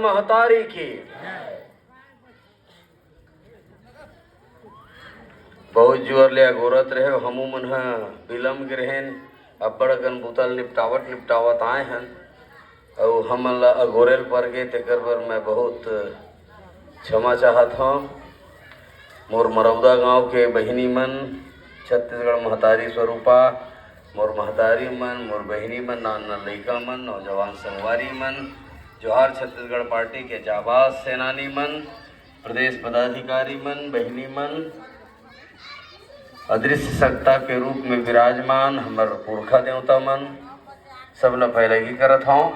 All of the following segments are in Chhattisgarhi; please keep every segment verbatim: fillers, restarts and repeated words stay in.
महतारी की। बहुत जोर ले अगोरत रहे, हमू मन ह बिलम गे रहेन, अब्बड़ अकन बुता ल निपटावत निपटावत आए हन, अउ हमन ला अगोरे ल पर गे, तेकर बर मैं बहुत क्षमा चाहत हौं। मोर मरौदा गांव के बहिनी मन, छत्तीसगढ़ महतारी स्वरूपा, मोर महतारी मन, मोर बहिनी मन, नान नान लइका मन, नौजवान संगवारी मन, जोहार छत्तीसगढ़ पार्टी के जाबाज सेनानी मन, प्रदेश पदाधिकारी मन, बहिनी मन, अदृश्य सत्ता के रूप में विराजमान हमर पुरखा देवता मन, सब ल पैलगी करत हौं।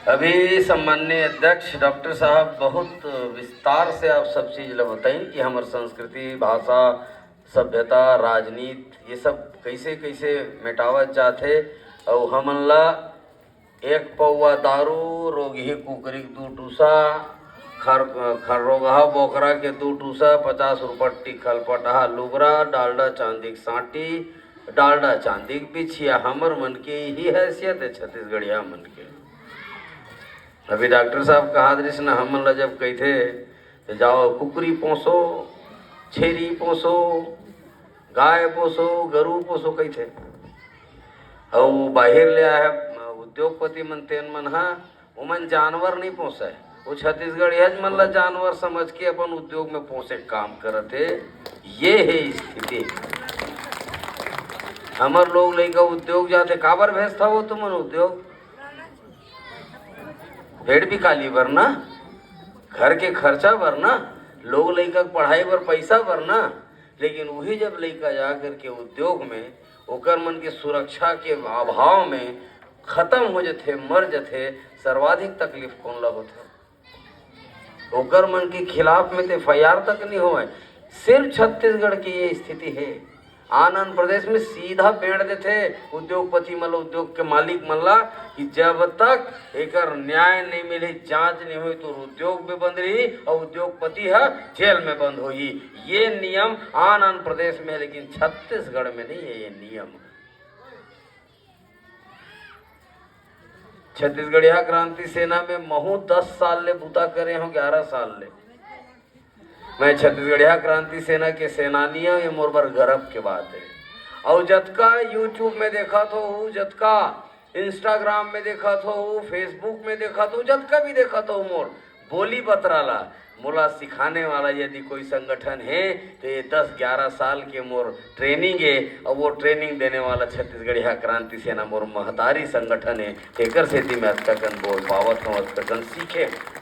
अभी सम्माननीय अध्यक्ष डॉक्टर साहब बहुत विस्तार से आप सब चीज ल बताइन कि हमर संस्कृति, भाषा, सभ्यता, राजनीति, ये सब कैसे कैसे मेटावत जात हे, अउ हमन ला एक पौवा दारू, रोगही कुकरी के दू टूसा, खर, खर रोगहा बोकरा के दू टूसा, पचास रुपट्टी खलपटहा लुगरा, डालडा चांदी के सांटी, डालडा चांदी के बिछिया, हमर मन के यही हैसियत है छत्तीसगढ़िया मन के। अभी डॉक्टर साहब कहा दृश न हमन ला जब कहिथे, तो जाओ कुकरी पोसो, छेरी पोसो, गाय पोसो, गरू पोसो कहिथे। अउ बाहिर ले आए उद्योगपति मन, तेन मन ह ओमन जानवर नहीं पोसय, वो छत्तीसगढ़िया मन ला जानवर समझ के अपन उद्योग में पोसे के काम करत हे। ये हे स्थिति। हमर लोग लइका उद्योग जाथे, काबर भेजथव तुमन उद्योग? पेट बिकाली बर ना, घर के खर्चा बर ना, लोग लइका के पढ़ाई बर पैसा बर ना। लेकिन वही जब लइका जा करके उद्योग में, ओकर मन के सुरक्षा के अभाव में खत्म हो जथे, मर जथे, सर्वाधिक तकलीफ कौन ला होथे? ओकर मन के खिलाफ में तो एफ आई आर तक नहीं होवय। सिर्फ छत्तीसगढ़ की ये स्थिति है। आन आन प्रदेश में सीधा बेंट देथे उद्योगपति मन ला, उद्योग के मालिक मन ला, कि जब तक एकर न्याय नहीं मिले, जांच नहीं होई, तो उद्योग में बंद रही और उद्योगपति ह जेल में बंद होही। ये नियम आन आन प्रदेश में है, लेकिन छत्तीसगढ़ में नहीं है ये नियम। छत्तीसगढ़िया क्रांति सेना में महू दस साल ले बुता करे हूँ, ग्यारह साल ले। मैं छत्तीसगढ़िया क्रांति सेना के सेनानी हूँ, ये मोर बर गर्व के बात है। और जतका YouTube में देखत हो, जतका Instagram में देखत हो, Facebook में देखत हो, जतका भी देखत हो मोर बोली बतरा ला, मोला सिखाने वाला यदि कोई संगठन है, तो ये दस ग्यारह साल के मोर ट्रेनिंग है, और वो ट्रेनिंग देने वाला छत्तीसगढ़िया क्रांति सेना मोर महतारी संगठन है। तेकर सेती मैं अतका कन बोल पावत हूँ, अतका कन सीखे हूँ।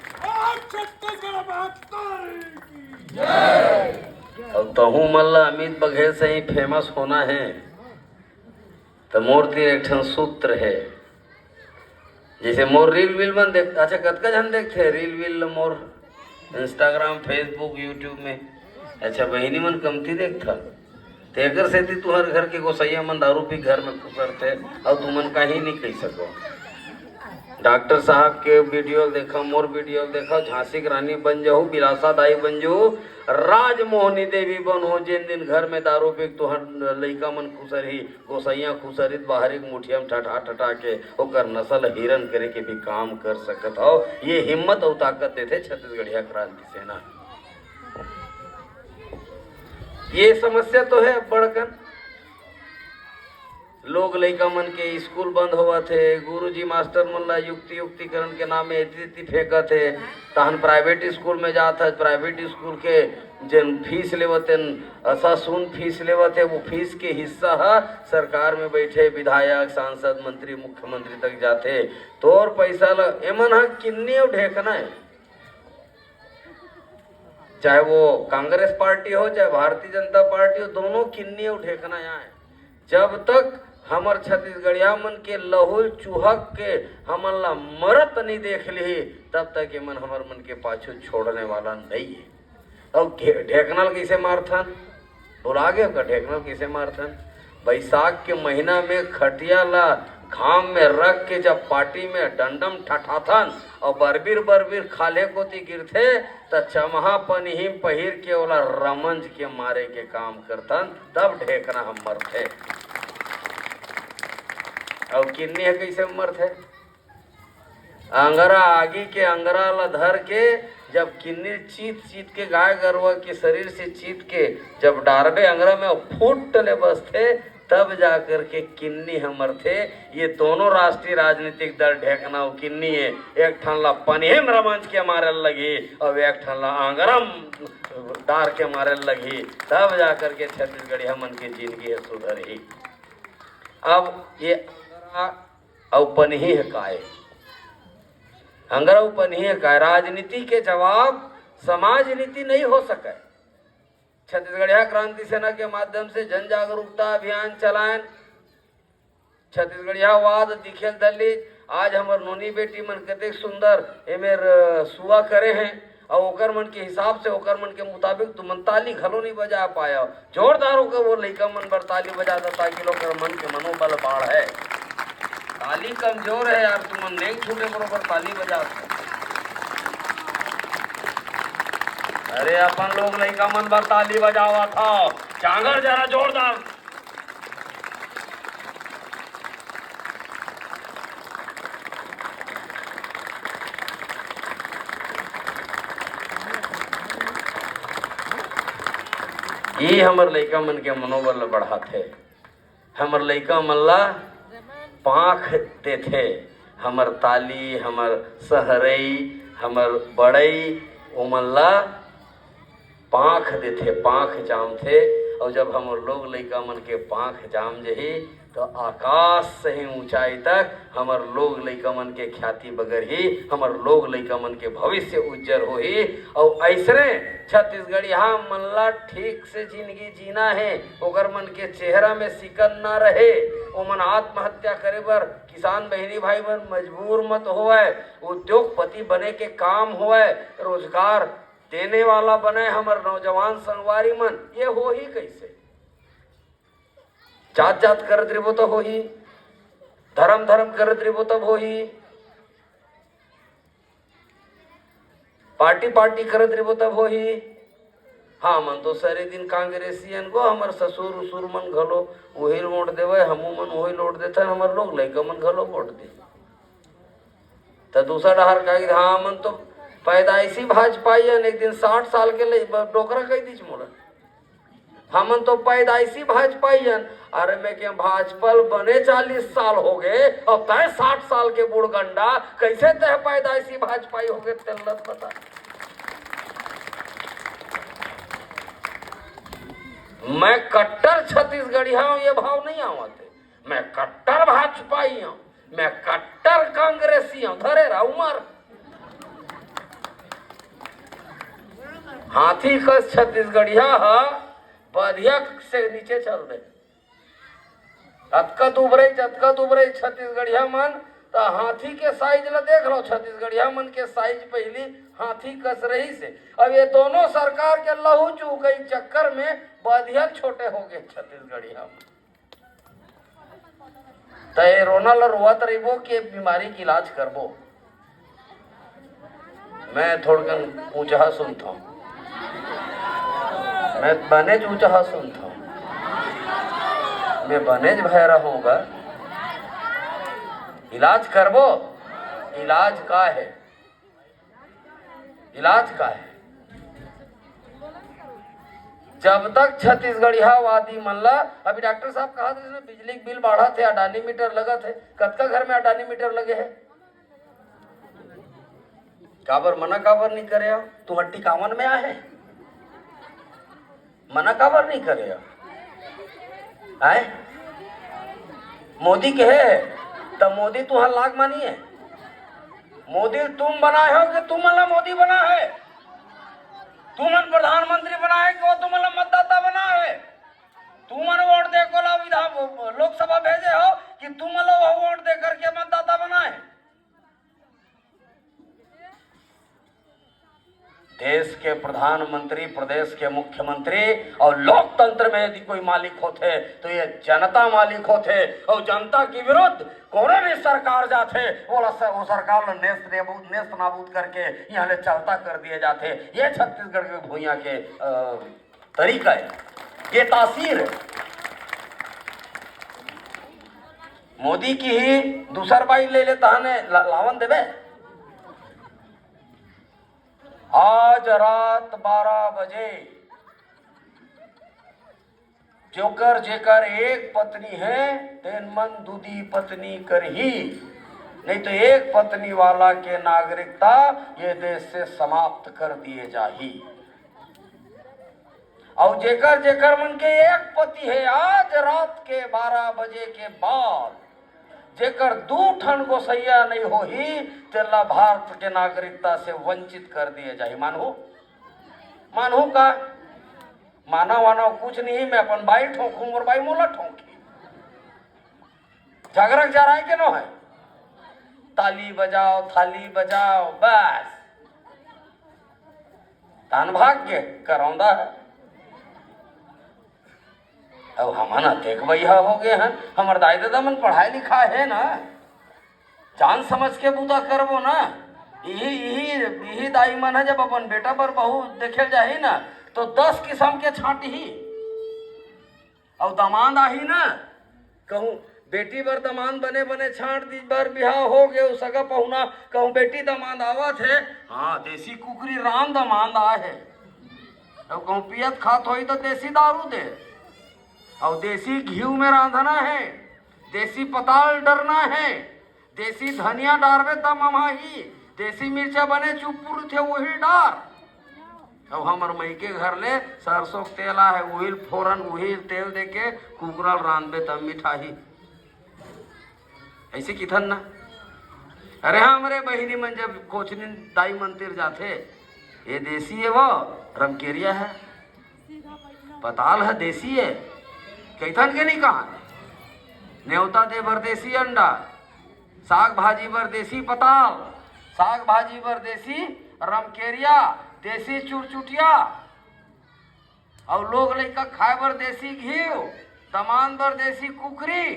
और तहूँ मन ला अमित बघेल से ही फेमस होना है। तो मोर तीर एक ठन सूत्र है, जैसे मोर रील वील मन देख, अच्छा, कतका झन देखथे रील वील ल मोर Instagram, Facebook, YouTube में? अच्छा, बहिनी मन कमती देखथा, तेकर सेती तुहर घर के गोसैया मन दारू पी घर में खुसरथे, अउ तुमन काही नहीं कही सको। डॉक्टर साहब के वीडियो देखा, मोर वीडियो देखा, झांसी के रानी बन जाहू, बिलासा दाई बन जाहू, राजमोहनी देवी बन हो। जिन दिन घर में दारू पी के तुहर लइका मन खुसरही, गोसैया खुसरित बाहरी के मुठिया में ठठा ठठा के ओकर नसल हिरन करे के भी काम कर सकत हव। ये हिम्मत अउ ताकत देथे छत्तीसगढ़िया क्रांति सेना। ये समस्या तो है बड़कन। लोग लइका मन के स्कूल बंद होवत हे, गुरुजी मास्टर मन ला युक्ति युक्तिकरण के नाम में एती तेती फेंकत हे। तहन प्राइवेट स्कूल में जात हे, प्राइवेट स्कूल के जेन फीस लेवत हे, असासून फीस लेवत हे, वो फीस के हिस्सा ह सरकार में बैठे विधायक, सांसद, मंत्री, मुख्यमंत्री तक जाथे। तोर पैसा ल एमन ह किन्नी अउ ढेकना हे, चाहे वो कांग्रेस पार्टी हो, चाहे भारतीय जनता पार्टी हो, दोनों किन्नी अउ ढेकना यहाँ है। जब तक हमर छत्तीसगढ़िया मन के लहुल चुहक के हमन ला मरत नहीं देख लिही, तब तक ये मन हमर मन के पाछू छोड़ने वाला नहीं है। अब घे-, ढेकना ल कइसे मारथन? भुला गए का ढेकना ल कइसे मारथन? बैसाख के महीना में खटिया ला घाम में रख के जब पाटी में डंडम ठठाथन और बरबीर बरबीर खाल्हे कोती गिरथे, त चमहा पनिहिम पहिर के ओला रमंज के मारे के काम करथन, तब ढेकना ह मरथे। अउ किन्नी ह कइसे मरथे? अंगरा, आगी के अंगरा ल धर के, जब किन्नी चीत चीत के, गाय गरुवा के शरीर से चीत के जब डारबे अंगरा में, फुट ले बसथे, तब जा करके किन्नी ह मरथे। ये दोनों राष्ट्रीय राजनीतिक दल ढेकना अउ किन्नी हे, एक ठन ला पनही म रमंज के मारे ल लगही अउ एक ठन ला अंगरा म डार के मारे ल लगही, तब जा करके छत्तीसगढ़िया मन के जिनगी ह सुधरही। अब ये अंगरा अउ पनही ह काय? अंगरा अउ पनही ह काय? राजनीति के जवाब समाज नीति नहीं हो सकय। छत्तीसगढ़िया क्रांति सेना के माध्यम से जन जागरूकता अभियान चलायन, छत्तीसगढ़िया वाद दिखेल दल्ली। आज हमर नोनी बेटी मन कतेक सुंदर एमेर सुआ करे हैं, अउ ओकर मन के हिसाब से, ओकर मन के मुताबिक तुमन ताली घलो नहीं बजा पाया। जोरदार होकर वो लइका मन बर ताली बजा दो, ताकि ओकर मन के मनोबल बाढ़य। ताली कमजोर है यार, तुमन नेंग छूटे बरोबर ताली बजा दो। अरे अपन लोग लइका मन बर ताली बजावा था, चांगर जरा जोरदार। ये हमर लइका मन के मनोबल ल बढ़ाथे। हमर लइका मन ला पांख देथे। हमर ताली, हमर सहरई, हमर बड़ई, ओमन ला पांख देथे, पांख जामथे। अउ जब हमर लोग लइका मन के पांख जाम जही, तो आकाश से ही ऊंचाई तक हमर लोग लइका मन के ख्याति बगरही, हमर लोग लइका मन के भविष्य उज्जर होही। अउ अइसने छत्तीसगढ़िया मन ला ठीक से जिंदगी जीना हे, ओकर मन के चेहरा में सिकन ना रहे, ओमन आत्महत्या करे बर, किसान बहिनी भाई मन मजबूर मत होवय, उद्योगपति बने के काम होवय, रोजगार देने वाला बनय हमर नौजवान संगवारी मन। ये होही कइसे? जात जात करत रहिबो त होही, धरम धरम करत रहिबो तब होही, पार्टी पार्टी करत रहिबो तब होही। हमन तो सरे दिन कांग्रेसियन गो, हमर ससुर उसुर मन घलो उही ल वोट देवय, हमू मन उही ल वोट देथन, हमर लोग लइका मन घलो वोट दे। त दूसर डहर कहिथे, हाँ, हमन तो पैदाइशी भाजपाई हन, एक दिन साठ साल के लइ-, ब-, डोकरा कहि दिस मोला। हमन तो पैदाइशी भाजपाई हन। अरे मैं के भाजपा ल बने चालीस साल होगे, अब तय साठ साल के बूढ़ गंडा, कइसे तय पैदाइशी भाजपाई होगे, तेला बता। मैं कट्टर छत्तीसगढ़िया हूँ, ये भाव नहीं आवत हे। मैं कट्टर भाजपाई हूँ, मैं कट्टर कांग्रेसी हूँ। धरे रहा उमर। हाथी कस छत्तीसगढ़िया ह बधिया से नीचे चल दे। अतका दुबरई, जतका दुबरई छत्तीसगढ़िया मन, त हाथी के साइज ल देख लो। छत्तीसगढ़िया मन के साइज पहिली हाथी कस रहिस हे। अब ये दोनों सरकार के लहू चूहकई चक्कर में बधिया छोटे होगे छत्तीसगढ़िया मन। त ये रोना ल रोवत रहिबो कि बीमारी के इलाज करबो? मैं थोड़कन ऊंचहा सुनथंव, मैं बनेच ऊंचहा सुनथंव, मैं बनेच भैरा हूं गा। इलाज करबो? इलाज का हे? इलाज का हे? जब तक छत्तीसगढ़िया वादी मन ला, अभी डॉक्टर साहब कहा थे, बिजली के बिल बाढ़त हे, अडानी मीटर लगत हे, कतका घर में अडानी मीटर लगे हे? काबर मना काबर नहीं करे हो? तुंहर टिकावन में आहे, मना काबर नहीं करे हो? आए, मोदी के हे, त मोदी तुंहर लाग मानी हे? मोदी तुम बनाए हो कि तुमन ला मोदी बना हे? तुमन प्रधानमंत्री बनाए कि वो तुमन ला मतदाता बना हे? तुमन वोट दे को ला विधान, लोकसभा भेजे हो कि तुमन ला वो वोट दे करके मतदाता बना हे? देश के प्रधानमंत्री, प्रदेश के मुख्यमंत्री अउ लोकतंत्र में यदि कोई मालिक होथे, तो ये जनता मालिक होथे। अउ जनता के विरुद्ध कोनो भी सरकार जाथे, ओला स-, वो सरकार ला नेस्त नेबू-, नेस्त नाबूद करके यहाँ ले चलता कर दिए जाथे। ये छत्तीसगढ़ के भुइयां के, अ, तरीका हे, ये तासीर हे। मोदी किही दूसर बाई ले ले तहने ला-, लावन देबे? आज रात बारह बजे जोकर जेकर एक पत्नी हे, तेन मन दुदी पत्नी करही, नहीं तो एक पत्नी वाला के नागरिकता ये देश से समाप्त कर दिए जाही। अउ जेकर जेकर मन के एक पति हे, आज रात के बारह बजे के बाद जेकर दू ठन गोसैया नहीं होही, तेला भारत के नागरिकता से वंचित कर दिए जाही। मानहू? मानहू का? मानव वानव कुछ नहीं, मैं अपन बाई ठोंकहूं, मोर बाई मोला ठोंकही। झगरक जराए के नो हे, ताली बजाओ, थाली बजाओ, बस। तहन भाग के करौंदा हे। अब हमन अतेक बइहा हो गए हन, हमर दाई ददा मन पढ़ाई लिखाए हे ना, जान समझ के बूता करबो ना। इही इही इही दाई मन ह जब अपन बेटा बर बहू देखे जाही ना, तो दस किसम के छांटही। अउ दमांद आही ना, कहूं बेटी बर दमांद बने बने छांट दी, बर बिहाव हो गे, सगा पहुना, कहूं बेटी दमांद आवत हे, हाँ, देसी कुकरी रांध, दमांद आए हे। अउ कहूं पियत खात होही तो देसी दारू दे, अउ देसी घीव में रांधना हे, देसी पताल डरना हे, देसी धनिया डारबे त ममाही, देसी मिर्चा बने चुपुर थे वही डार। अब हमर मई के घर ले सरसों के तेल आहे, उहिल फोरन, उहिल तेल देके कुकरा ल रांधबे तब मिठाही। ऐसे किथन ना। अरे हाँ, हमरे बहिनी मन जब कोचनी दाई मन तिर जाथे, ये देसी हे वो, रमकेरिया हे, पताल हे, देसी हे, कइथन के नहीं कहा। नेवता दे बर देसी अंडा, साग भाजी बर देसी पताल, साग भाजी बर देसी रमकेरिया, देसी चुरचुटिया, अउ लोग लइका खाए बर देसी घीव, दमांद बर देसी कुकरी।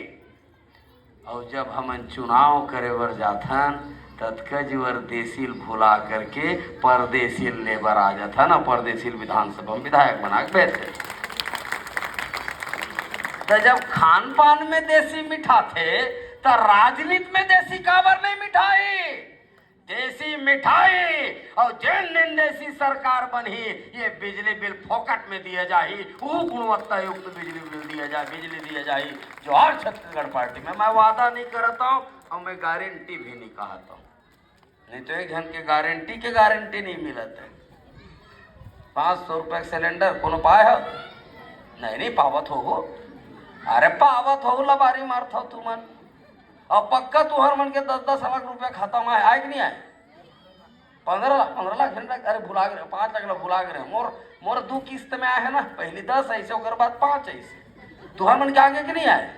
अउ जब हमन चुनाव करे बर जाथन, ततका जुवर देसी ल भुला करके परदेसी ल ले बर आ जाथन, अउ परदेसी ल विधानसभा में विधायक बना के भेज देथन। त जब खान पान में देसी मिठाथे, त राजनीति में देसी काबर नहीं मिठाही? देसी मिठाई अउ जेन दिन देसी सरकार बनही, ये बिजली बिल फोकट में दिए जाही, वो गुणवत्ता युक्त बिजली बिल दिए जाए, बिजली दिए जाही। जोहार छत्तीसगढ़ पार्टी में मैं वादा नहीं करता हूँ और मैं गारंटी भी नहीं कहता हूँ, नहीं तो एक जन के गारंटी के गारंटी नहीं मिलत है। पाँच सौ रुपया के सिलेंडर कोनो पाए हो? नहीं, नहीं पावत हो। अरे पावत हो, लबारी मारत हो तुमन। अब पक्का तुहर मन के दस दस लाख रुपया खाता में आए, आए कि नहीं आए? पंद्रह लाख, पंद्रह लाख झन रहे, अरे भुला गए, पाँच लाख ला भुला गए। मोर, मोर दू किस्त में आए है ना, पहली दस ऐसे, ओकर बाद पाँच ऐसे। तुहर मन के आगे कि नहीं आए?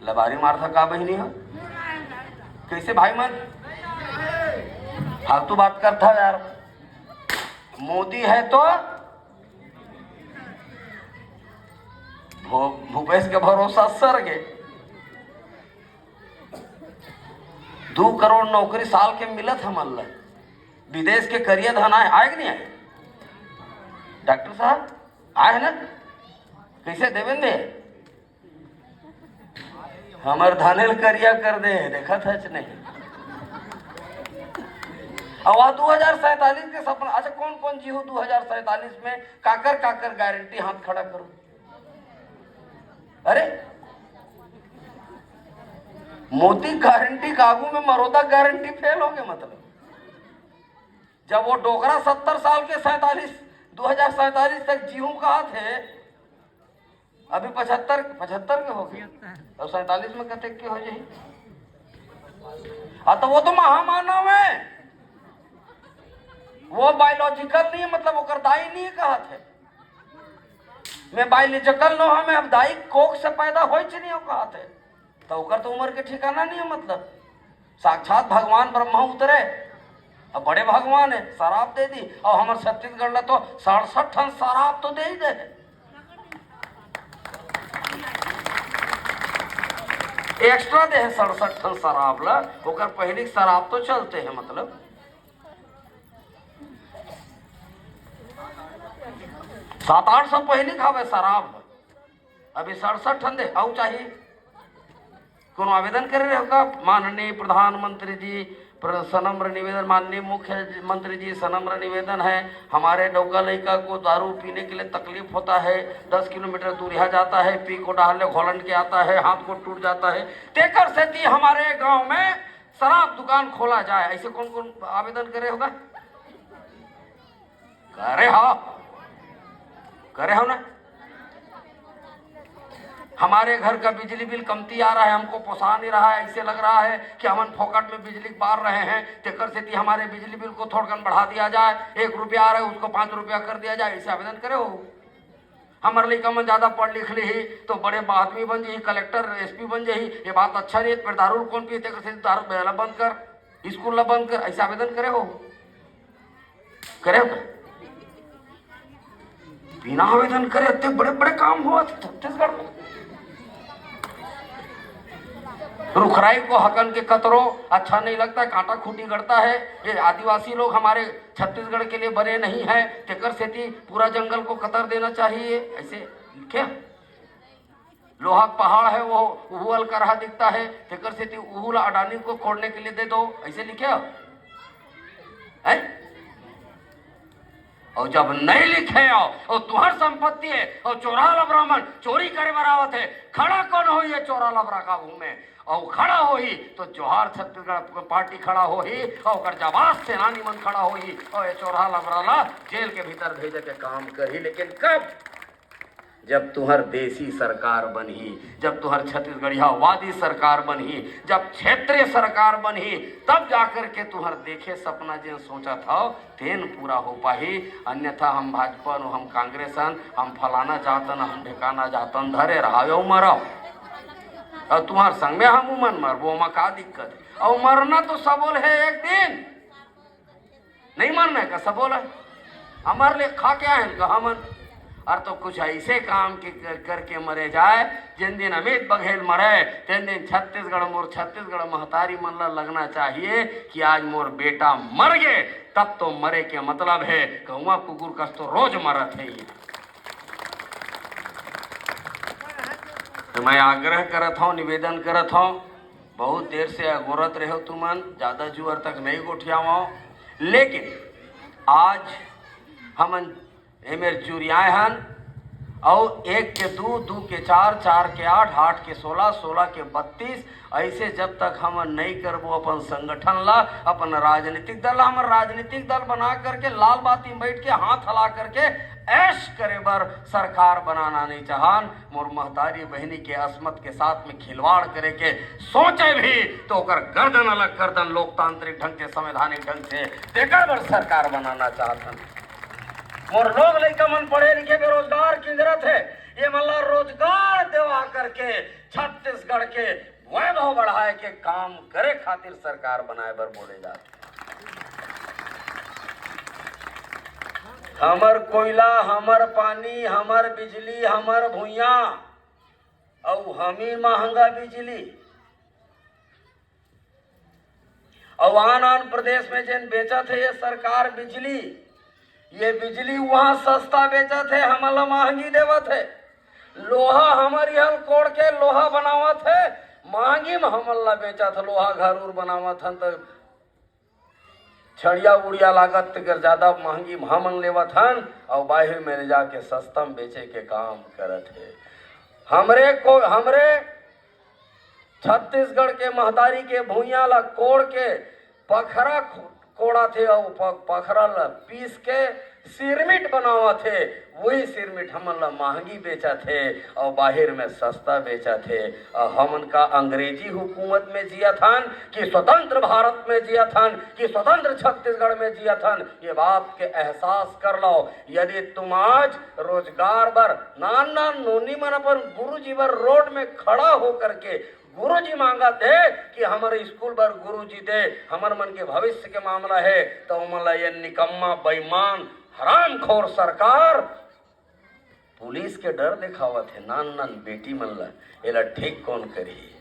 लबारी मारत हो का बहिनी हो? कैसे भाई मन? फालतू बात करत हो यार। मोदी है तो भू-, भूपेश के भरोसा सर गे। दू करोड़ नौकरी साल के मिलत हमन ल। विदेश के करिया धन आए, आए कि नहीं आए? डॉक्टर साहब, आए है ना? कैसे देवेंद्र? हमर धनेल करिया कर दे, देखत हच नहीं। अब वह दू हजार सैंतालीस के सपना, अच्छा, कौन कौन जी हो दू हजार सैंतालीस में, काकर काकर गारंटी, हाथ खड़ा करो। अरे, मोदी गारंटी काबू में मरोदा गारंटी फेल हो गए। मतलब, जब वो डोकरा सत्तर साल के सैंतालीस, दू हजार सैंतालीस तक जीहू कहा थे, अभी पचहत्तर, पचहत्तर के हो गए, अब सैंतालीस में कतेक के हो जाही? हाँ, तो वो तो महामानव है, वो बायोलॉजिकल नहीं है, मतलब ओकर दाई नहीं कहा थे। मैं बायोलॉजिकल नो है, मैं अब दाई कोख से पैदा होइच नहीं हो कहा थे, तो ओकर तो उम्र के ठिकाना नहीं है। मतलब साक्षात भगवान ब्रह्मा उतरे, अब बड़े भगवान है, शराब दे दी। और हमर छत्तीसगढ़ ला तो सड़सठ ठन शराब तो दे ही दे है, एक्स्ट्रा दे है सड़सठ ठन शराब ला। ओकर पहली शराब तो चलते है, मतलब सात आठ सौ पहली खावे शराब, अभी सड़सठ ठन दे, अउ चाहिए? कोनो आवेदन करे रहे का माननीय प्रधानमंत्री जी, प्र-, सनम्र निवेदन, माननीय मुख्यमंत्री जी, सनम्र निवेदन है, हमारे डौका लइका को दारू पीने के लिए तकलीफ होता है, दस किलोमीटर दूरिहा जाता है, पी को डहार ले घोलंड के आता है, हाथ को टूट जाता है, तेकर सेती हमारे गांव में शराब दुकान खोला जाए। ऐसे कौन कौन आवेदन करे होगा? करे हो, करे हो ना? हमारे घर का बिजली बिल कमती आ रहा है, हमको पोसा नहीं रहा है, ऐसे लग रहा है कि हमन फोकट में बिजली बार रहे हैं, तेकर सेती हमारे बिजली बिल को थोड़कन बढ़ा दिया जाए, एक रुपया आ रहा है, उसको पाँच रुपया कर दिया जाए, ऐसे आवेदन करे हो। हमर लइका मन ज्यादा पढ़ लिख लिही तो बड़े आदमी बन जाही, कलेक्टर, एसपी बन जाही। ये बात अच्छा नहीं है, फिर दारू कौन पिए, तेकर सेती दारू ला बंद कर, स्कूल ला बंद कर, ऐसे आवेदन करे हो? करे हो? बिना आवेदन करे इतने बड़े बड़े काम हुआ था छत्तीसगढ़ में। रुखराई को हकन के कतरो अच्छा नहीं लगता है, कांटा खूंटी गड़ता है। ये आदिवासी लोग हमारे छत्तीसगढ़ के लिए बने नहीं है, तेकर सेती पूरा जंगल को कतर देना चाहिए, ऐसे क्या? लोहा के पहाड़ है, वो उहू अलकरहा दिखता है, तेकर सेती उहू ला अडानी को खोदने के लिए दे दो, ऐसे लिखे हो? हैं? और जब नहीं लिखे हो, और तुहर संपत्ति है, और चोरहा लबरा मन चोरी करे बर आवत है, खड़ा कौन होही ये चोरहा लबरा काबू में? और खड़ा होही तो जोहार छत्तीसगढ़ पार्टी खड़ा होही, और ओकर जवाब सेनानी मन खड़ा होही, और ये चोरहा लबरा ला जेल के भीतर भेजे के काम करही। लेकिन कब? जब तुहर देसी सरकार बनही, जब तुहर छत्तीसगढ़ियावादी सरकार बनही, जब क्षेत्रीय सरकार बनही, तब जाकर के तुहर देखे सपना जेन सोचत हव, तेन पूरा हो पाही। अन्यथा हम भाजपा न, हम कांग्रेस हन, हम फलाना जात हन, हम ढेकाना जात हन, धरे रहाव अउ मरव। अउ तुहर संग में हमू मन मरबो, ओमा का दिक्कत हे? अउ मरना तो सबो ल हे एक दिन। नहीं मरना हे का सबो ला? हमर ले खा के आए हन का हमन? अरे तो कुछ ऐसे काम के कर, करके मरे जाए, जिन दिन अमित बघेल मरे, तेन दिन छत्तीसगढ़ मोर छत्तीसगढ़ महतारी मन ला लगना चाहिए कि आज मोर बेटा मर गे, तब तो मरे के मतलब हे, कौवा कुकुर कस तो रोज मरत हे ये। तो मैं आग्रह करत हूँ, निवेदन करत हूँ, बहुत देर से अगोरत रहे हो तुमन, ज्यादा जुअर तक नहीं गोठियावव, लेकिन आज हमन एमेर जुरियाए हन, अउ एक के दू, दू के चार, चार के आठ, आठ के सोलह, सोलह के बत्तीस, ऐसे जब तक हमन नहीं करबो अपन संगठन ला, अपन राजनीतिक दल ला, हमन राजनीतिक दल बना करके लाल बाती में बैठ के हाथ हला करके ऐश करे बर सरकार बनाना नहीं चाहन। मोर महतारी बहिनी के असमत के साथ में खिलवाड़ करे के सोचे भी तो ओकर गर्दन अलग कर दन, लोकतांत्रिक ढंग से, संवैधानिक ढंग से, तेकर बर सरकार बनाना चाहत हन। मोर लोग लइका मन पढ़े लिखे बेरोजगार किंजरत हे, ये मन ला रोजगार देवा करके छत्तीसगढ़ के वैभव बढ़ाए के काम करे खातिर सरकार बनाए बर बोले जात हे। हमर कोयला, हमर पानी, हमर बिजली, हमर भुइयां, अउ हमी महंगा बिजली। अउ आन आन प्रदेश में जेन बेचत हे ये सरकार बिजली, ये बिजली वहां सस्ता बेचत हे, हमन ला महंगी देवत हे। लोहा हमर इहल कोड़ के लोहा बनावत हे, महंगी में हमन ला बेचत हे। लोहा घर उर बनावत हन त छड़िया उड़िया लागत तेकर ज्यादा महंगी में हमन लेवत हन, अउ बाहिर में ले जाके सस्ता में बेचे के काम करत हे। हमरे को, हमरे छत्तीसगढ़ के महतारी के भुइयां ला कोड़ के पखरा खो-, कोड़त हे अउ प-, पखरा ला पीस के सिरमिट बनावत हे, वही सिरमिट हमन ला महंगी बेचत हे अउ बाहिर में सस्ता बेचत हे। अउ हमन का अंग्रेजी हुकूमत में जियत हन कि स्वतंत्र भारत में जियत हन कि स्वतंत्र छत्तीसगढ़ में जियत हन, ये बात के एहसास कर लव। यदि तुम आज रोजगार बर नान नान नोनी मन अपन गुरुजी बर रोड में खड़ा होकर के गुरुजी मांगत हे कि हमर स्कूल बर गुरुजी दे, हमर मन के भविष्य के मामला हे, त ओमन ला ये निकम्मा, बेईमान, हरामखोर सरकार पुलिस के डर देखावत हे। नान नान बेटी मन ला, एला ठीक कौन करही?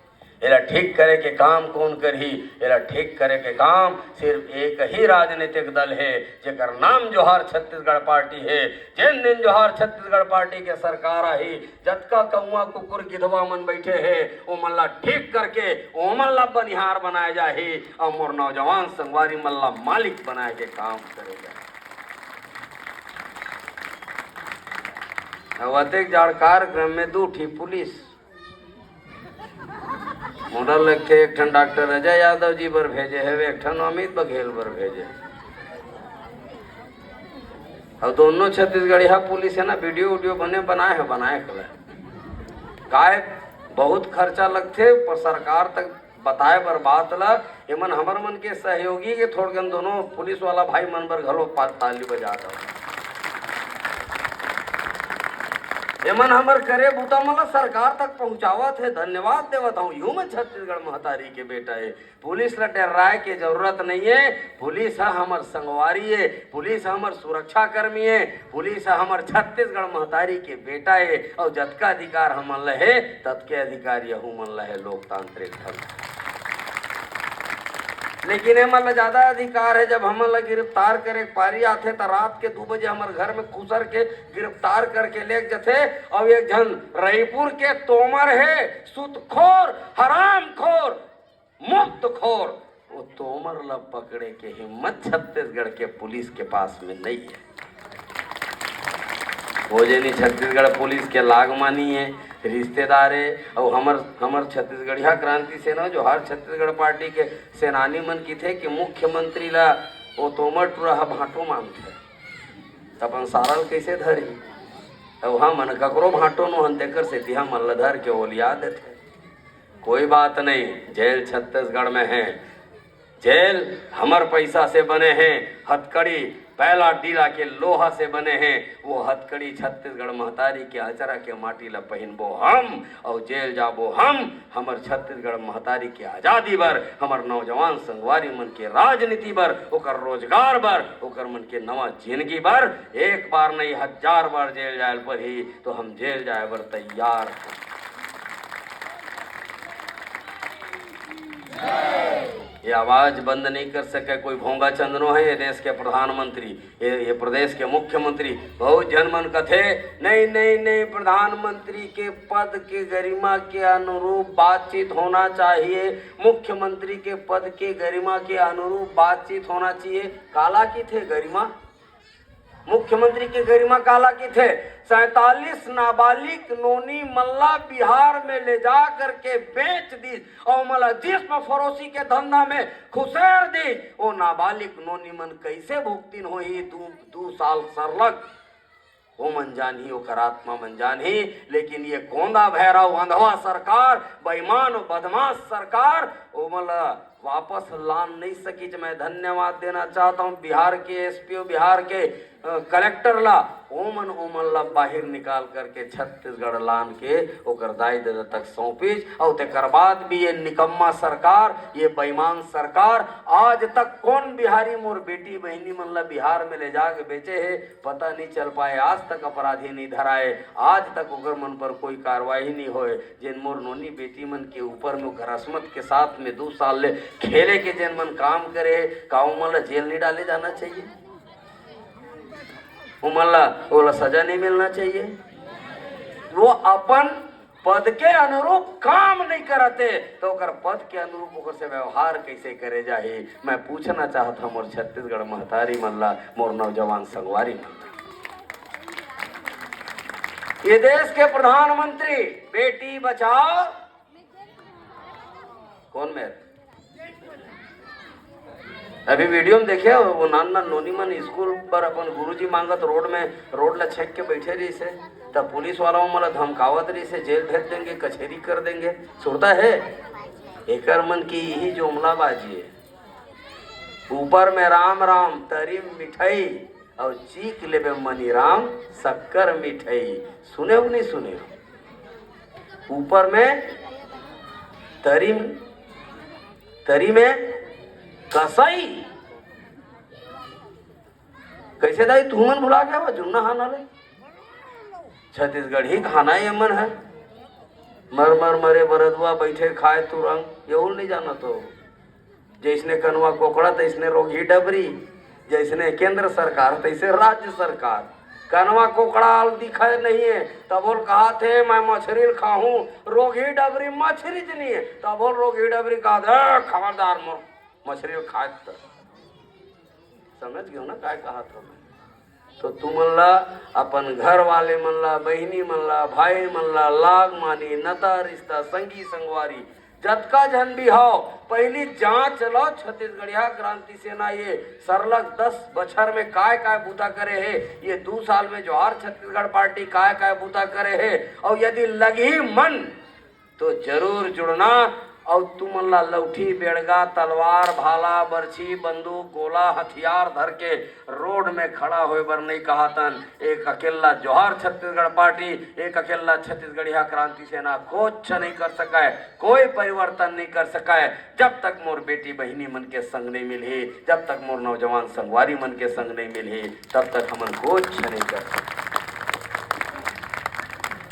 एला ठीक करे के काम कोन करही? एला ठीक करे के काम सिर्फ एक ही राजनीतिक दल हे, जेकर नाम जोहार छत्तीसगढ़ पार्टी हे। जेन दिन जोहार छत्तीसगढ़ पार्टी के सरकार आही, जतका कौआ, कुकुर, गिधवा मन बैठे हे, ओमन ला ठीक करके ओमन ला बनिहार बनाए जाही, अउ मोर नौजवान संगवारी मन ला मालिक बनाए के काम करे जाही। अउ अतेक जाड़ कार्यक्रम में दू ठी पुलिस, मोला लगथे एक ठन डॉक्टर अजय यादव जी बर भेजे हे, एक ठन अमित बघेल बर भेजे हे। अउ दोनों छत्तीसगढ़िया पुलिस हे ना, वीडियो उडियो बने बनाए हे, बनाए के ला। काय बहुत खर्चा लगथे, पर सरकार तक बताए बर बात ला। एमन हमर मन के सहयोगी के, थोड़कन दोनों पुलिस वाला भाई मन बर घलो पा-, ताली बजा दो। एमन हमर करे बूता मन ला सरकार तक पहुंचावत हे, धन्यवाद देवत हूँ। यूं मैं छत्तीसगढ़ महतारी के बेटा हे, पुलिस ला डर्राए के जरूरत नहीं हे। पुलिस ह हमर संगवारी हे, पुलिस ह हमर सुरक्षा कर्मी हे, पुलिस ह हमर छत्तीसगढ़ महतारी के बेटा हे। अउ जतका अधिकार हमन ल हे, ततके अधिकार यहू मन ल हे लोकतांत्रिक ढंग। लेकिन एमन ल ज्यादा अधिकार हे, जब हमन ल गिरफ्तार करे के पारी आथे, त रात के दू बजे हमर घर में खुसर के गिरफ्तार करके लेग जथे। अउ एक झन रईपुर के तोमर हे, सुतखोर, हरामखोर, मुफ्तखोर, वो तोमर ला पकड़े के हिम्मत छत्तीसगढ़ के पुलिस के पास में नहीं है। वो जेनी छत्तीसगढ़ पुलिस के लागमानी है, रिश्तेदार है, और हमर, हमर छत्तीसगढ़िया क्रांति सेना, जोहार छत्तीसगढ़ पार्टी के सेनानी मन किथे कि मुख्यमंत्री ला वो तोमर टूरा ह भांटो मानथे, त अपन सारा ल कइसे धरी? अब हमन ककरो भांटो नोहन, तेकर सेती हमन ल धर के ओलिया देथे। कोई बात नहीं, जेल छत्तीसगढ़ में है, जेल हमर पैसा से बने हैं, हथकड़ी पैला डीला के लोहा से बने हैं। वो हथकड़ी छत्तीसगढ़ महतारी के अचरा के माटी ला पहिनबो हम, और जेल जाबो हम। हमर छत्तीसगढ़ महतारी के आजादी बर, हमर नौजवान संगवारी मन के राजनीति बर, ओकर रोजगार बर, ओकर मन के नवा जिंदगी बर एक बार नहीं, हजार बार जेल जाए ल परही, तो हम जेल जाए बर तैयार हन। ये आवाज बंद नहीं कर सके कोई भोंगा चंदनो है, ये देश के प्रधानमंत्री, ये, ये प्रदेश के मुख्यमंत्री। बहुत झन मन कथे, "नहीं, नहीं, नहीं, प्रधानमंत्री के पद के गरिमा के अनुरूप बातचीत होना चाहिए, मुख्यमंत्री के पद के गरिमा के अनुरूप बातचीत होना चाहिए।" काला किथे गरिमा? मुख्यमंत्री के गरिमा काला किथे? सैंतालीस नाबालिग नोनी मन ला बिहार में ले जा करके बेच दीस और ओमन ला जिस्म फरोशी के धंधा में खुसेर दीस। वो नाबालिग नोनी मन कैसे भुगतिन होही दू, दू साल सरलग? वो मन जानही, ओकर आत्मा मन जानही। लेकिन ये कोंदा भैरव अंधवा सरकार, बेईमान और बदमाश सरकार, ओमन ला वापस लान नहीं सकिच। मैं धन्यवाद देना चाहता हूँ बिहार के एसपीओ, बिहार के, अ, कलेक्टर ला, ओमन, ओमन ला बाहिर निकाल करके छत्तीसगढ़ लान के ओकर दाई ददा तक सौंपिच। और तेकर बाद भी ये निकम्मा सरकार, ये बेईमान सरकार, आज तक कौन बिहारी मोर बेटी बहिनी मन ला बिहार में ले जाके बेचे हे, पता नहीं चल पाए, आज तक अपराधी नहीं धराए, आज तक ओकर मन पर कोई कार्रवाई नहीं होए। जेन मोर नोनी बेटी मन के ऊपर में ओकर असमत के साथ में दू साल ले खेले के जेन मन काम करे, का ओमन ला जेल नहीं डाले जाना चाहिए? ओमन ला, ओला सजा नहीं मिलना चाहिए? वो अपन पद के अनुरूप काम नहीं करत हे, तो ओकर पद के अनुरूप ओकर से व्यवहार कैसे करे जाही? मैं पूछना चाहत हूँ मोर छत्तीसगढ़ महतारी मन ला, मोर नौजवान संगवारी मन ला। ये देश के प्रधानमंत्री, बेटी बचाओ, कौन में? अभी वीडियो में देखे हो, वो नान नान नोनी मन स्कूल पर अपन गुरुजी मांगत रोड में, रोड ला छेक के बैठे रहिस हे, तब पुलिस वाला मन ला धमकावत रहिस हे, "जेल भेज देंगे, कचेहरी कर देंगे।" सुरता है? एकर मन की यही जुमलाबाजी है। ऊपर में राम राम, तरी में मिठाई, और चीख लेबे मनीराम शक्कर मिठाई। सुने हो नहीं सुने हो? ऊपर में तरी, तरी में कसई। कैसे दाई तुमन भुला गया हो जुन्ना हाना ले? छत्तीसगढ़ी खाना ये मन है। मर मर मरे बरदुआ, बैठे खाए तुरंग, ये उल नहीं जाना तो। जैसने कनवा कोकड़ा, तैसने रोगही डबरी। जैसने केंद्र सरकार, तैसे राज्य सरकार। कनवा कोकड़ा आल दिखाए नहीं है, तब बोल कहा थे, "मैं मछरी ल खाहूं।" रोगही डबरी मछरी च नहीं है, तब बोल रोगही डबरी कहा थे, "ए, खबरदार मोर मछरी ल खाए त।" समझ गयो ना काय कहा था मैं? तो तुमन ला, अपन घर वाले मन ला, बहिनी मन ला, भाई मन ला, लाग मानी, नता रिश्ता, संगी संगवारी, जतका झन भी हव, पहिली जांच लो, छत्तीसगढ़िया क्रांति सेना ये सरलग दस बछर में काय काय बूता करे हे, ये दू साल में जोहार छत्तीसगढ़ पार्टी काय काय बूता करे हे, अउ यदि लगही मन तो जरूर जुड़ना। अउ तुमन ला लौठी, बेड़गा, तलवार, भाला, बरछी, बंदूक, गोला, हथियार धर के रोड में खड़ा होए बर नहीं कहातन। एक अकेला जोहार छत्तीसगढ़ पार्टी, एक अकेला छत्तीसगढ़िया क्रांति सेना कुछ नहीं कर सकय, कोई परिवर्तन नहीं कर सकय, जब तक मोर बेटी बहिनी मन के संग नहीं मिलही, जब तक मोर नौजवान संगवारी मन के संग नहीं मिलही, तब तक हमन कुछ नहीं कर सकय।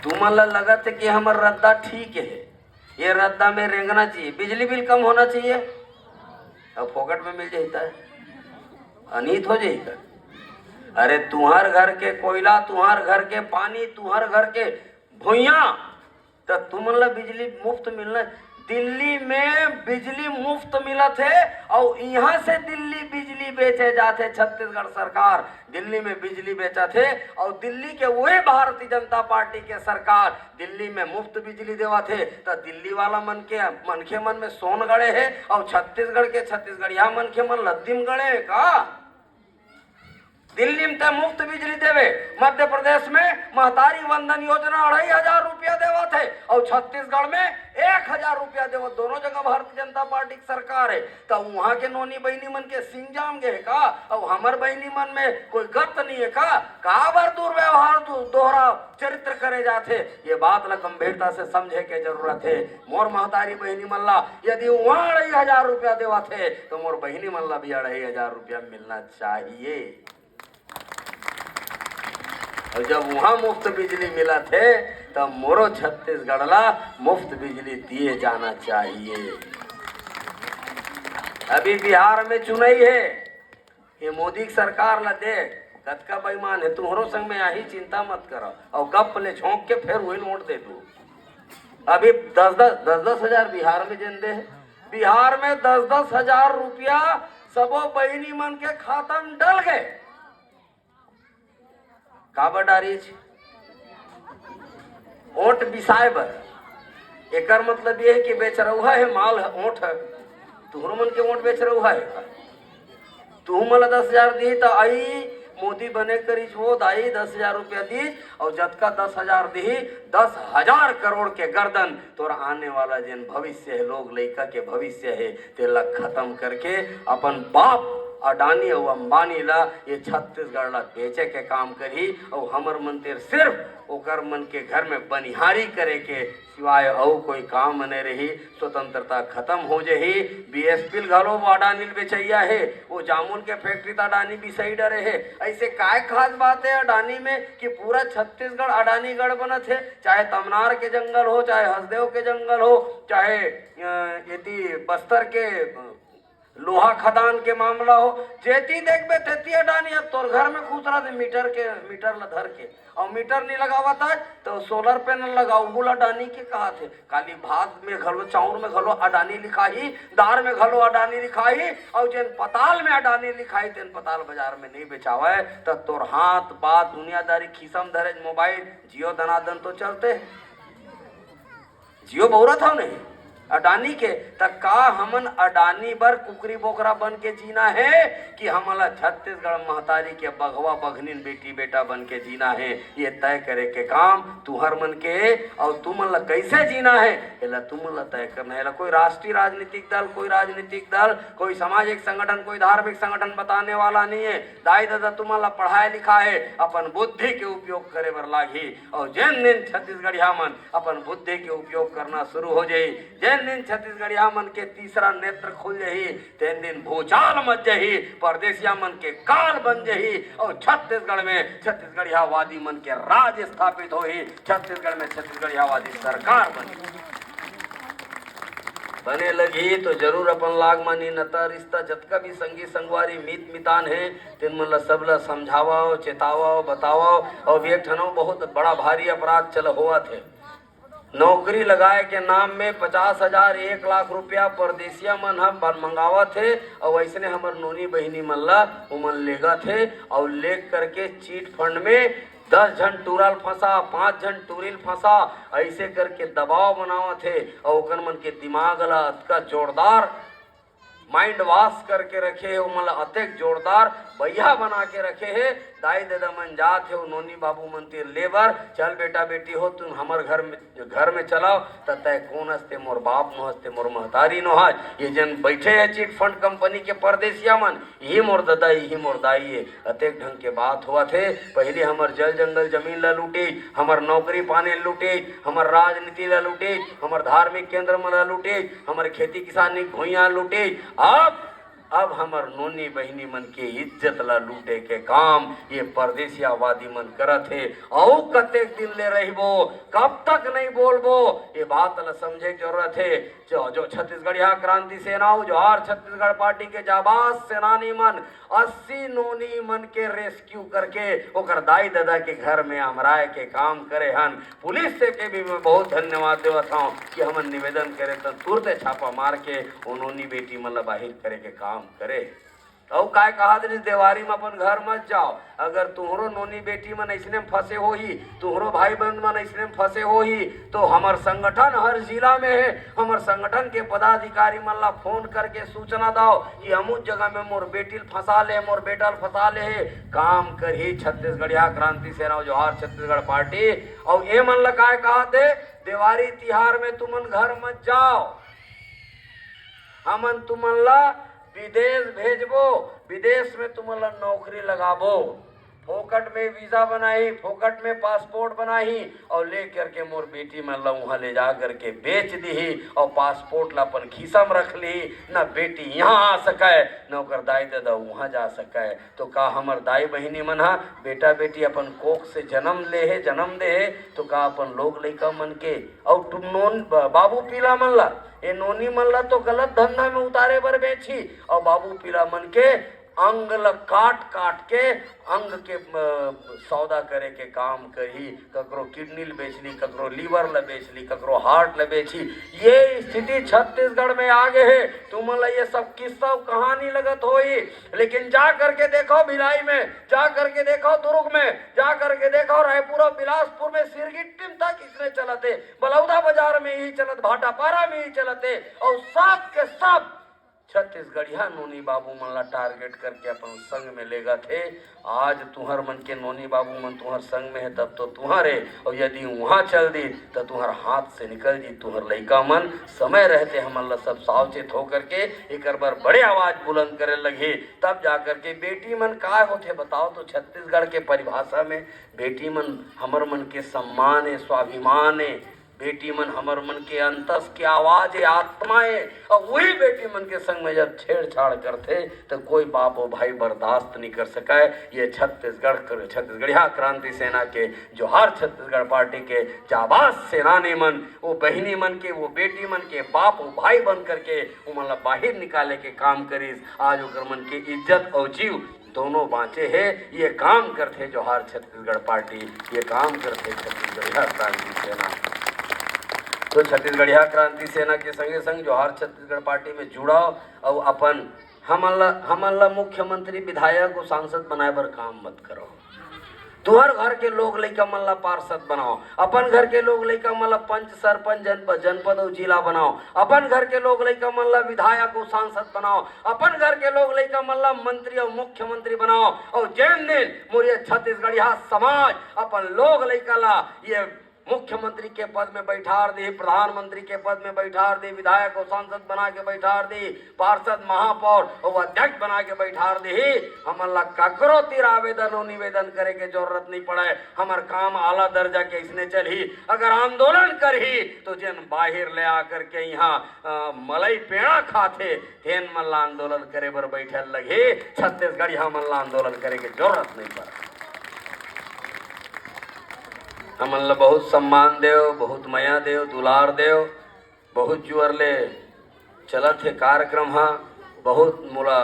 तुमन ला लगत हे कि हमर रद्दा ठीक हे, ये रद्दा में रेंगना चाहिए, बिजली बिल कम होना चाहिए। अब फोकट में मिल जाता है, अनित हो जाएगा। अरे, तुहर घर के कोयला, तुहर घर के पानी, तुहर घर के भुइयां, त तुमन ला बिजली मुफ्त मिलना। दिल्ली में बिजली मुफ्त मिलत हे, अउ इहां से दिल्ली बिजली बेचे जाथे। छत्तीसगढ़ सरकार दिल्ली में बिजली बेचत हे, अउ दिल्ली के वही भारतीय जनता पार्टी के सरकार दिल्ली में मुफ्त बिजली देवत हे, त दिल्ली वाला मन के, मनखे मन में सोन गड़े हे, अउ छत्तीसगढ़ के छत्तीसगढ़िया मनखे मन लद्दी में गड़े हे का? दिल्ली में ते मुफ्त बिजली देवे, मध्य प्रदेश में महतारी वंदन योजना अढ़ाई हजार रुपया देवत हे, अउ छत्तीसगढ़ में एक हजार रुपया देवत, दोनों जगह भारतीय जनता पार्टी की सरकार हे। त उहां के नोनी बहिनी मन के सिंग जाम गे हे का? अउ हमर बहिनी मन में कोई गत नहीं हे का? काबर दुर्व्यवहार, दु-, दोहरा चरित्र करे जाथे? ये बात ला गंभीरता से समझे के जरूरत हे। मोर महतारी बहिनी मन ला यदि उहां अढ़ाई हजार रुपया देवत हे, तो मोर बहिनी मन ला भी अढ़ाई हजार रुपया मिलना चाहिए। अउ जब उहां मुफ्त बिजली मिलत हे, तब मोरो छत्तीसगढ़ ला मुफ्त बिजली दिए जाना चाहिए। अभी बिहार में चुनाई हे, ये मोदी की सरकार ला देख, कतका बेईमान हे। तुहरो संग में आही, चिंता मत करो, अउ गप ले झोंक के फेर वही वोट दे दू। अभी दस दस, दस दस हजार बिहार में जेन दे हे, बिहार में दस दस हजार रुपया सबो बहिनी मन के खाता में डल गे। काबर डारिस? ओट बिसाए बर। एकर मतलब ये हे कि बेचरउहा हे, माल हे, ओट हे। तुहरो मन के ओट बेचरउहा हे का? तुहू मन ला दस हजार दिही त आई, मोदी बने करिस वो दाई, दस हजार रुपया दिही, अउ जतका दस हजार दिही, दस हजार करोड़ के गर्दन तोर आने वाला जेन भविष्य हे, लोग लइका के भविष्य हे, तेला खतम करके अपन बाप अडानी अउ अंबानी ला ये छत्तीसगढ़ ला बेचे के काम करही। अउ हमर मन तेर सिर्फ ओकर मन के घर में बनिहारी करे के सिवाय अउ कोई काम नइ रही। स्वतंत्रता खतम हो जही। बीएसपी ल घलो वो अडानी ल बेचइया हे, वो जामुन के फैक्ट्री त अडानी बिसई डरे हे। अइसे काय खास बात हे अडानी में कि पूरा छत्तीसगढ़ अडानीगढ़ बनत हे? चाहे तमनार के जंगल हो, चाहे हसदेव के जंगल हो, चाहे अ, एती बस्तर के, अ, लोहा खदान के मामला हो, जेती देखबे तेती अडानी। अब तोर घर में खुसरा दे मीटर के, मीटर ला धर के, अउ मीटर नहीं लगावत आज तो सोलर पैनल लगाओ, बोला अडानी के कहा थे। काली भात में घलो, चाउर में घलो अडानी लिखाही, दार में घलो अडानी लिखाही, अउ जेन पताल में अडानी लिखाही, तेन पताल बाजार में नहीं बेचावय, त तोर हाथ, बात, दुनियादारी, खीसम धरे मोबाइल, जियो दनादन तो चलते। जियो बउरत हव नहीं अडानी के, त का हमन अडानी बर कुकरी बोकरा बन के जीना हे कि हमन ला छत्तीसगढ़ महतारी के बघवा बघनिन बेटी बेटा बन के जीना हे? ये तय करे के काम तुहर मन के हे। अउ तुमन ला कैसे जीना हे, एला तुमन ला तय करना हे। एला कोई राष्ट्रीय राजनीतिक दल, कोई राजनीतिक दल, कोई सामाजिक संगठन, कोई धार्मिक संगठन बताने वाला नहीं हे। दाई ददा तुमन ला पढ़ाए लिखाए हे, अपन बुद्धि के उपयोग करे बर लागही। अउ जेन दिन छत्तीसगढ़िया मन अपन बुद्धि के उपयोग करना शुरू हो जाही, जेन दिन छत्तीसगढ़िया मन के तीसरा नेत्र खुल जही, तेन दिन भूचाल मच जही, परदेसिया मन के काल बन जही, और छत्तीसगढ़ में छत्तीसगढ़ियावादी मन के राज स्थापित होही, छत्तीसगढ़ में छत्तीसगढ़ियावादी सरकार बनी। बने लगही तो जरूर अपन लाग मानी नता रिश्ता, जतका भी संगी संगवारी मीत मितान हे, तेन मन ला सब ला समझावव, चेतावव, बतावव। और एक ठन अउ बहुत बड़ा भारी अपराध चल होवत हे, नौकरी लगाए के नाम में पचास हजार, एक लाख रुपया परदेसिया मन ह बन मंगावत हे, और अइसने हमर नोनी बहिनी मन ला उमन लेगत हे, और लेग करके चिट फंड में दस झन टूरा ल फंसा, पांच झन टूरी ल फंसा, अइसे करके दबाव बनावत हे, और ओकर मन के दिमाग ला अतका जोरदार माइंड वॉश करके रखे हे, ओमन ला अतेक जोरदार बइहा बना के रखे हे। दाई ददा मन जात हे, ओ नोनी बाबू मन तीर ले बर, "चल बेटा बेटी हो, तुम हमर घर में, घर में चलाओ, त तय कोन हस, ते मोर बाप नो हस, ते मोर महतारी नो हस।" ये जन बैठे हे चिट फंड कंपनी के परदेसिया मन, इही मोर ददा, इही मोर दाई ए, अतेक ढंग के बात होवत हे। पहिली हमर जल जंगल जमीन ला लूटे, हमर नौकरी पाने लूटे, हमर राजनीति ला लूटे, हमर धार्मिक केंद्र मन ला लूटे, हमर खेती किसानी भुइयां लूटे। अब, अब हमर नोनी बहिनी मन के इज्जत ला लूटे के काम ये परदेसियावादी मन करत हे। अउ कतेक दिन ले रहिबो, कब तक नहीं बोलबो, ये बात ला समझे के जरूरत हे। जो, जो छत्तीसगढ़िया क्रांति सेना अउ जोहार छत्तीसगढ़ पार्टी के जाबाज सेनानी मन अस्सी नोनी मन के रेस्क्यू करके ओकर दाई ददा के घर में अमराए के काम करे हन। पुलिस से के भी मैं बहुत धन्यवाद देवत हूँ कि हमन निवेदन करे त तुरते छापा मार के ओ नोनी बेटी मन ला बाहिर करे के काम करे। अउ काय कहा दे, देवारी में अपन घर मत जाओ। अगर तुहरो नोनी बेटी मन अइसने में फंसे होही, तुहरो भाई बहन मन अइसने में फंसे होही, तो हमर संगठन हर जिला में हे। हमर संगठन के पदाधिकारी मन ला फोन करके सूचना दाओ कि अमुक जगह में मोर बेटी ल फंसा ले, मोर बेटा ल फंसा ले हे। काम करही छत्तीसगढ़िया क्रांति सेना अउ जोहार छत्तीसगढ़ पार्टी। अउ ए मन ला काय कहा दे, देवारी तिहार में तुमन घर मत जाओ, हमन तुमन ला विदेश भेजबो, विदेश में तुमन ला नौकरी लगाबो। फोकट में वीजा बनाही, फोकट में पासपोर्ट बनाही, और ले करके मोर बेटी मन ला उहाँ ले जा करके बेच दिही, और पासपोर्ट ला अपन खीसा में रख लिही। न बेटी यहाँ आ सकय, न ओकर दाई ददा उहाँ जा सकय। तो का हमर दाई बहिनी मन ह, बेटा बेटी अपन कोख से जन्म ले हे, जन्म दे हे, तो का अपन लोग लइका मन के, अउ टु-, नोन-, ब-, बाबू पीला मन ला, ए नोनी मन ला तो गलत धंधा में उतारे बर बेचही, अउ बाबू पीला मन के अंग ला काट काट के अंग के, अ, सौदा करे के काम करही। ककरो किडनी ल बेच ली, ककरो लिवर ल बेच ली, ककरो हार्ट ल बेच ली। ये स्थिति छत्तीसगढ़ में आ गे हे। तुमन ला ये सब किस्सा अउ कहानी लगत होही, लेकिन जा करके देखो भिलाई में, जा करके देखो दुर्ग में, जा करके देखो रायपुर अउ बिलासपुर में सिरगिट्टी म तक इसने चलत हे, बलौदा बाजार में ही चलत, भाटापारा में ही चलत हे, अउ सब के सब छत्तीसगढ़िया नोनी बाबू मन ला टारगेट करके अपन संग में लेगत हे। आज तुहर मन के नोनी बाबू मन तुहर संग में हे, तब तो तुहर हे, अउ यदि उहाँ चल दी, त तुहर हाथ से निकल जी। तुहर लइका मन समय रहते हमन ला सब सावचेत होकर के एकर बर बड़े आवाज बुलंद करे लगही, तब जा करके बेटी मन काय होथे बताओ तो। छत्तीसगढ़ के परिभाषा में बेटी मन हमर मन के सम्मान हे, स्वाभिमान हे। बेटी मन हमर मन के अंतस के आवाज हे, आत्मा हे, अउ वही बेटी मन के संग में जब छेड़छाड़ करथे, त कोई बाप अउ भाई बर्दाश्त नहीं कर सकय। ये छत्तीसगढ़ कर, छत्तीसगढ़िया क्रांति सेना के, जोहार छत्तीसगढ़ पार्टी के जाबाज सेनानी मन, वो बहिनी मन के, वो बेटी मन के बाप अउ भाई बन करके उमन ला बाहिर निकाले के काम करिस। आज ओकर मन के इज्जत अउ जीव दोनों बाँचे हे। ये काम करथे जोहार छत्तीसगढ़ पार्टी, ये काम करथे छत्तीसगढ़िया क्रांति सेना। तो छत्तीसगढ़िया क्रांति सेना के संगे संग जोहार छत्तीसगढ़ पार्टी में जुड़व अउ अपन हमन ला, हमन ला मुख्यमंत्री, विधायक अउ सांसद बनाए बर काम मत करव। तुहर घर के लोग लइका मन ला पार्षद बनाओ, अपन घर के लोग लइका मन ला पंच, सरपंच, जनपद, जनपद अउ जिला बनाओ, अपन घर के लोग लइका मन ला विधायक अउ सांसद बनाओ, अपन घर के लोग लइका मन ला मंत्री अउ मुख्यमंत्री बनाओ। अउ जेन दिन मोर ये छत्तीसगढ़िया समाज अपन लोग लइका ला ये मुख्यमंत्री के पद में बैठार दे, प्रधानमंत्री के पद में बैठार दे, विधायक अउ सांसद बना के बैठार दे, पार्षद, महापौर अउ अध्यक्ष बना के बैठार दे, हमन ला ककरो तीर आवेदन अउ निवेदन करे के जरूरत नहीं पड़े। हमर काम आला दर्जा के इसने चलही। अगर आंदोलन करही तो जेन बाहिर ले आकर के यहाँ, अ, मलई पेड़ा खाथे, तेन मन ला आंदोलन करे बर बैठे लगही। छत्तीसगढ़िया मन ला आंदोलन करे के जरूरत नहीं पड़े। हमन ला बहुत सम्मान देव, बहुत मया देव, दुलार देव। बहुत जुअर ले चलत हे कार्यक्रम हा। बहुत मोला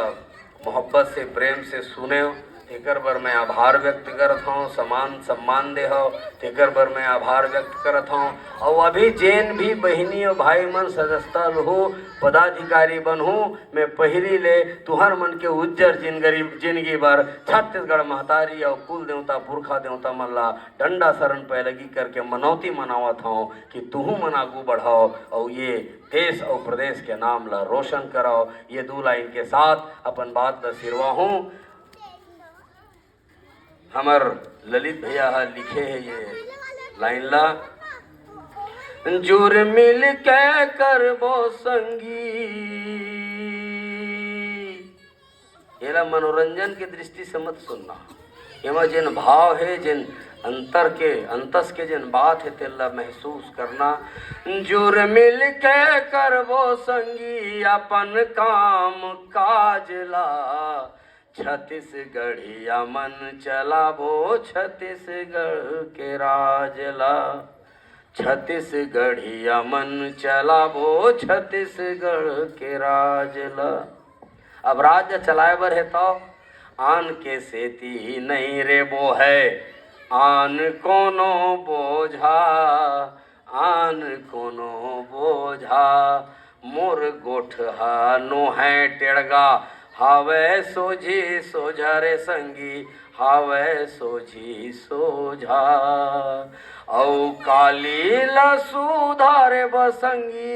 मोहब्बत से, प्रेम से सुनेव, तेकर बर मैं आभार व्यक्त करत हौं। सम्मान, सम्मान दे हव, तेकर बर मैं आभार व्यक्त करत हौं। अउ अभी जेन भी बहिनी अउ भाई मन सदस्यता लुहू, पदाधिकारी बनहू, मैं पहिली ले तुहर मन के उज्जर जिनगरी-, जिनगी बर छत्तीसगढ़ महतारी अउ कुल देवता, पुरखा देवता मन ला डंडा शरण पैलगी करके मनौती मनावत हौं कि तुहू मन आगू बढ़व अउ ये देश अउ प्रदेश के नाम ला रोशन करव। ये दू लाइन के साथ अपन बात ला सिरवाहूं। हमर ललित भैया ह लिखे हे ये लाइन ला, जुर मिल के करबो संगी। एला मनोरंजन के दृष्टि से मत सुनना। एमा जेन भाव हे, जेन अंतर के, अंतस के जेन बात हे, तेला महसूस करना। जुर मिल के करबो संगी अपन काम काज ला, छत्तीसगढ़िया मन चलाबो छत्तीसगढ़ के राज ला। छत्तीसगढ़िया मन चलाबो छत्तीसगढ़ के राज ल। अब राज्य चलाए बर हे तौ आन के सेती नइ रेबो है आन कोनो बोझा, आन कोनो बोझा। मोर गोठ ह नोहय टेड़गा, हावय सोझी सोझा रे संगी, हावय सोझी सोझा। अउ काली ल सुधारे बर संगी,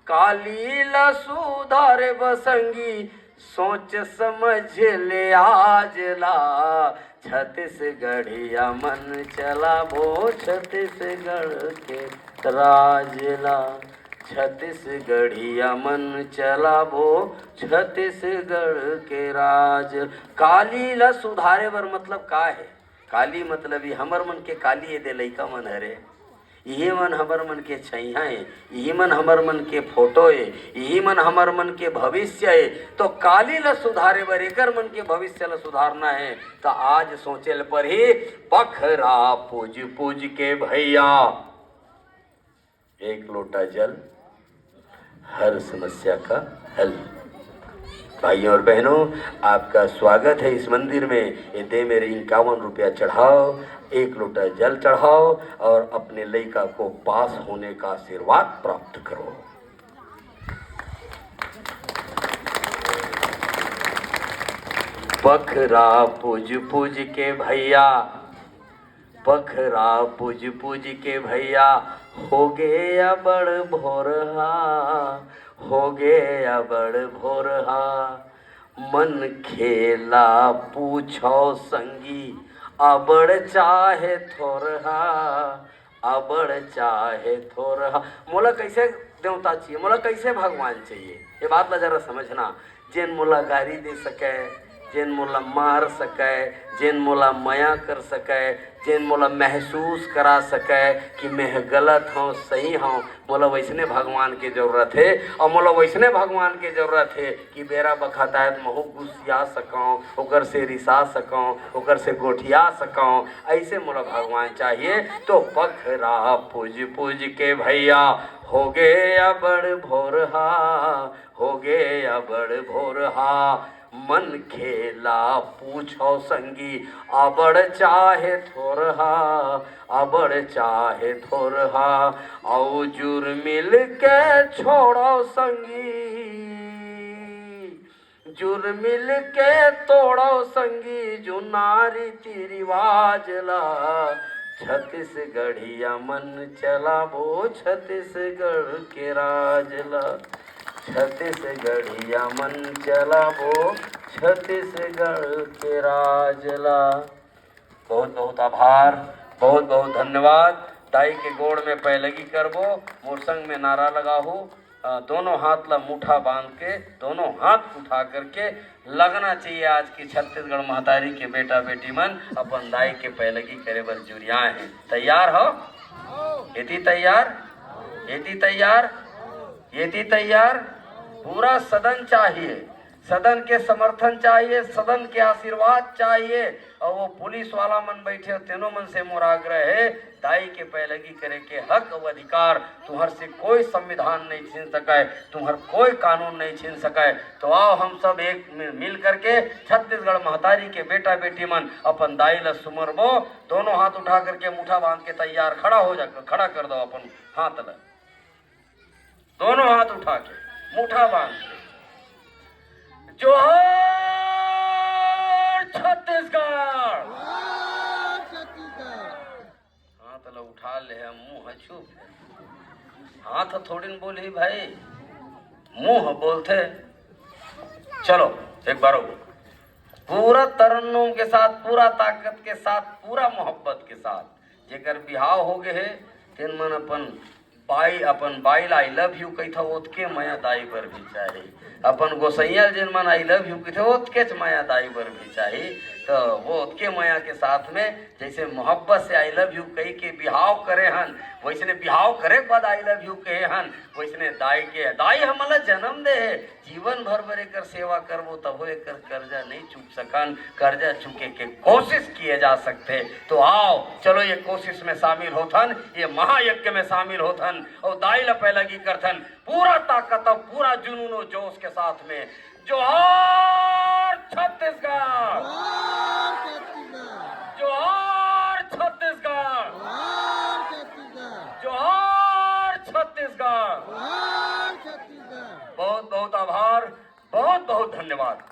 काली ल सुधारे बर संगी, सोच समझ ले आज ला। छत्तीसगढ़िया मन चलाबो छत्तीसगढ़ के राज ला। छत्तीसगढ़िया मन चलाबो छत्तीसगढ़ के राज। काली ल सुधारे बर मतलब का हे? काली मतलब ये हमर मन के काली ए दे लइका मन हरे। इही मन हमर मन के छइहां ए, इही मन हमर मन के फोटो ए, इही मन हमर मन के भविष्य ए। तो काली ल सुधारे बर, एकर मन के भविष्य ल सुधारना हे, त आज सोचे ल परही, पखरा पूज पूज के भैया, एक लोटा जल, हर समस्या का हल। भाइयों और बहनों, आपका स्वागत है इस मंदिर में। ये दे मेरे इक्यावन रुपया चढ़ाओ, एक लोटा जल चढ़ाओ और अपने लइका को पास होने का आशीर्वाद प्राप्त करो। पखरा पूज पूज के भैया, पखरा पूज पूज के भैया, होगे अबड़ भोरहा, होगे अबड़ भोरहा। मनखे ला पूछव संगी, अबड़ चाहे थोरहा, अबड़ चाहे थोरहा। मोला कइसे देवता चाहिए, मोला कइसे भगवान चाहिए, ये बात ला जरा समझना। जेन मोला गारी दे सकय, जेन मोला मार सकय, जेन मोला मया कर सकय, जेन मोला महसूस करा सकय कि मैं गलत हौं, सही हौं, मोला वइसने भगवान के जरूरत हे। अउ मोला वइसने भगवान के जरूरत हे कि बेरा बखत आय त महूं गुसिया सकौं, ओकर से रिसा सकौं, ओकर से गोठिया सकौं। अइसे मोला भगवान चाहिए। तो पखरा पूज पूज के भैया, होगे अबड़ भोरहा, होगे अबड़ भोरहा। मनखे ला पूछव संगी, अबड़ चाहे थोरहा, अबड़ चाहे थोरहा। अउ जुरमिल के छोड़व संगी, जुरमिल के तोड़व संगी जुन्ना रीति रिवाज ला। छत्तीसगढ़िया मन चलाबो छत्तीसगढ़ के राज ला। छत्तीसगढ़िया मन चलाबो छत्तीसगढ़ के राज ला। बहुत बहुत आभार, बहुत बहुत धन्यवाद। दाई के गोड़ में पैलगी करबो, मोर संग में नारा लगाहू। अ, दोनों हाथ ला मुठा बांध के, दोनों हाथ उठा करके लगना चाहिए आज की छत्तीसगढ़ महतारी के बेटा बेटी मन अपन दाई के पैलगी करे बर जुरियाए हैं। तैयार हो? एती तैयार, एती तैयार, एती तैयार। पूरा सदन चाहिए, सदन के समर्थन चाहिए, सदन के आशीर्वाद चाहिए। और वो पुलिस वाला मन बैठे हो, तेनो मन से मोर आग्रह है, दाई के पैलगी करे के हक और अधिकार तुम्हर से कोई संविधान नहीं छीन सके, तुम्हर कोई कानून नहीं छीन सके। तो आओ हम सब एक मि-, मिल करके छत्तीसगढ़ महतारी के बेटा बेटी मन अपन दाई ला सुमरबो। दोनों हाथ उठा करके मुठा बांध के तैयार खड़ा हो जा, खड़ा कर दो अपन हाथ ला। दोनों हाथ उठा के, मुठा बांध के, जोहार छत्तीसगढ़। हाथ ला उठा ले है, मुंह है चुप है। हाथ थोड़ी न बोली भाई, मुंह बोलते। चलो एक बार और। पूरा तरन्नुम के साथ, पूरा ताकत के साथ, पूरा मोहब्बत के साथ, जेकर बिहाव हो गए है, तेन मन अपन बाई, अपन बाई ला I love you कहिथे, ओतके मया दाई बर भी चाही। अपन गोसैया जेन मन I love you कहिथे, ओतकेच मया दाई बर भी चाही। तो वो ओतके मया के साथ में जैसे मोहब्बत से I love you कही के बिहाव करे हन, वैसने बिहाव करे के बाद I love you कहे हन, वैसने दाई के, दाई हमन ला जन्म दे हे, जीवन भर बर एकर सेवा करबो तभो एकर कर्जा नहीं चुक सकन, कर्जा चुके के कोशिश किए जा सकथे। तो आओ, चलो ये कोशिश में शामिल होथन, ये महायज्ञ में शामिल होथन और दाई ला पैलगी करथन पूरा ताकत और पूरा जुनून और जोश के साथ में। जोहार छत्तीसगढ़, जोहार छत्तीसगढ़, जोहार छत्तीसगढ़। बहुत बहुत आभार, बहुत बहुत धन्यवाद।